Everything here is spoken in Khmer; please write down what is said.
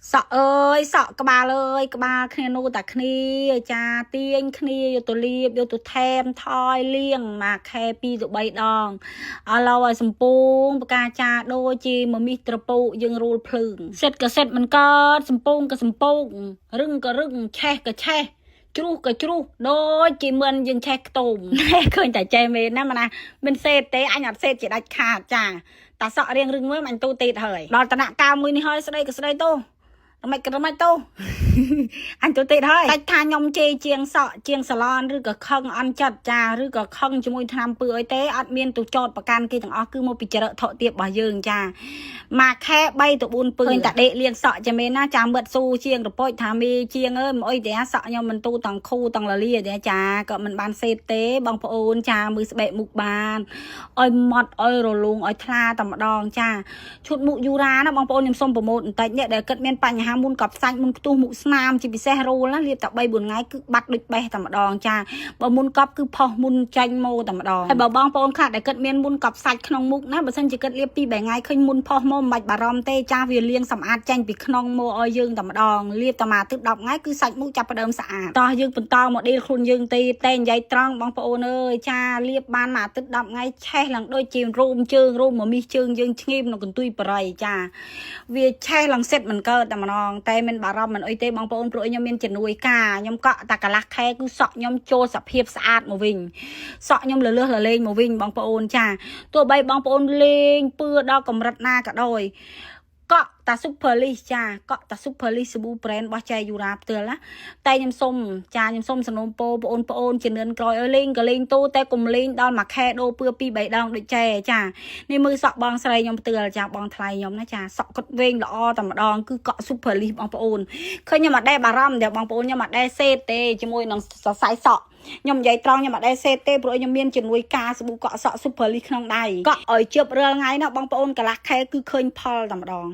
សក់អើយសក់ក្បាលអើយក្បាលគ្នានោះតាគ្នាចាទាញគ្នាយកទៅលាបយកទៅថែមថយលៀងមួយខែ2ទៅ3ដងឥឡូវឲ្យសំពងបកាចាដូចជាមមីសត្រពូកយើងរូលភ្លើងសិតក៏សិតមិនកើតសំពងក៏សំពងរឹងក៏រឹងឆេះក៏ឆេះជ្រុះក៏ជ្រុះដូចជាមិនយើងឆេះខ្ទម ឃើញតែចេះមែនណាម៉ណាមិនសេតទេអញអត់សេតជាដាច់ខាតចាតាសក់រៀងរឹងមើលអញទូទេតហើយដល់តនៈកាលមួយនេះហើយស្ដីក៏ស្ដីទៅរមិនក៏រមិនទៅ អញទៅទៀតហើយតែថាខ្ញុំជេរជាងសក់ជាងសាឡនឬក៏ខឹងអន់ចិត្តចាឬក៏ខឹងជាមួយថ្នាំពឺអីទេអត់មានទៅចោតប្រកាន់គេទាំងអស់គឺមកពីចរិតថក់ទៀបរបស់យើងចាមួយខែ3ទៅ4ពឺឃើញតែដេកលៀងសក់ចាំមែនណាចាមឹតស៊ូជាងរពុចថាមីជាងអើយមិនអុយទេសក់ខ្ញុំមិនទូតង់ខូតង់លលាទេចាក៏មិនបានសេតទេបងប្អូនចាមើលស្បែកមុខបានឲ្យម៉ត់ឲ្យរលោងឲ្យថ្លាតែម្ដងចាឈុតមុខយូរ៉ាណាបងប្អូនខ្ញុំសុំប្រម៉ូទបន្តិចនេះដែលគិតមានបញ្ហាមុនកប់សាច់មុនខ្ទុះមុខស្នាមជាពិសេសរូលណាលាបតែ3 4ថ្ងៃគឺបាត់ដូចបេះតែម្ដងចាបើមុនកប់គឺផុសមុនចាញ់ម៉ូតែម្ដងហើយបើបងប្អូនខ្លះដែលគិតមានមុនកប់សាច់ក្នុងមុខណាបើសិនជាគិតលាប2 3ថ្ងៃឃើញមុនផុសមកមិនបាច់បារម្ភទេចាវាលាងសម្អាតចាញ់ពីក្នុងមកឲ្យយើងតែម្ដងលាបតែមួយទឹក10ថ្ងៃគឺសាច់មុខចាប់ផ្ដើមស្អាតតោះយើងបន្តមកដេលខ្លួនយើងទេតែនិយាយត្រង់បងប្អូនអើយចាលាបបានមួយទឹក10ថ្ងៃឆេះឡើងដូចជារោមជើងរោមមមីសជើងយើងឈ្ងៀមនៅកន្ទុយបរិយចាវាឆេះឡើងសិតមិនកើតតែម្ដងតែមិនបារម្ភមិនអីទេបងប្អូនព្រោះខ្ញុំមានជំនួយការខ្ញុំកក់តែកន្លះខែគឺសក់ខ្ញុំចូលសភាពស្អាតមកវិញសក់ខ្ញុំលលឹះលលេងមកវិញបងប្អូនចាទោះបីបងប្អូនលេងពឿដល់កម្រិតណាក៏ដោយកក់តា super list ចាកក់តា super list សាប៊ូ brand របស់ចែយូរ៉ាផ្ទាល់ណាតែខ្ញុំសុំចាខ្ញុំសុំសំណូមពរបងប្អូនជំនាន់ក្រោយឲ្យលេងក៏លេងទូតែកុំលេងដល់មួយខែដូរពឿ2 3ដងដូចចែចានេះមើលសក់បងស្រីខ្ញុំផ្ទាល់ចាបងថ្លៃខ្ញុំណាចាសក់គាត់វែងល្អតែម្ដងគឺកក់ super list បងប្អូនឃើញខ្ញុំអត់ដែរបារម្ភទេបងប្អូនខ្ញុំអត់ដែរសេតទេជាមួយនឹងសរសៃសក់ខ្ញុំនិយាយត្រង់ខ្ញុំអត់ដែរសេតទេព្រោះខ្ញុំមានជំនួយការសាប៊ូកក់សក់ super list ក្នុងដៃកក់ឲ្យជឿបរាល់ថ្ងៃណាបងប្អូនកន្លះខែគឺឃើញផលតែម្ដង។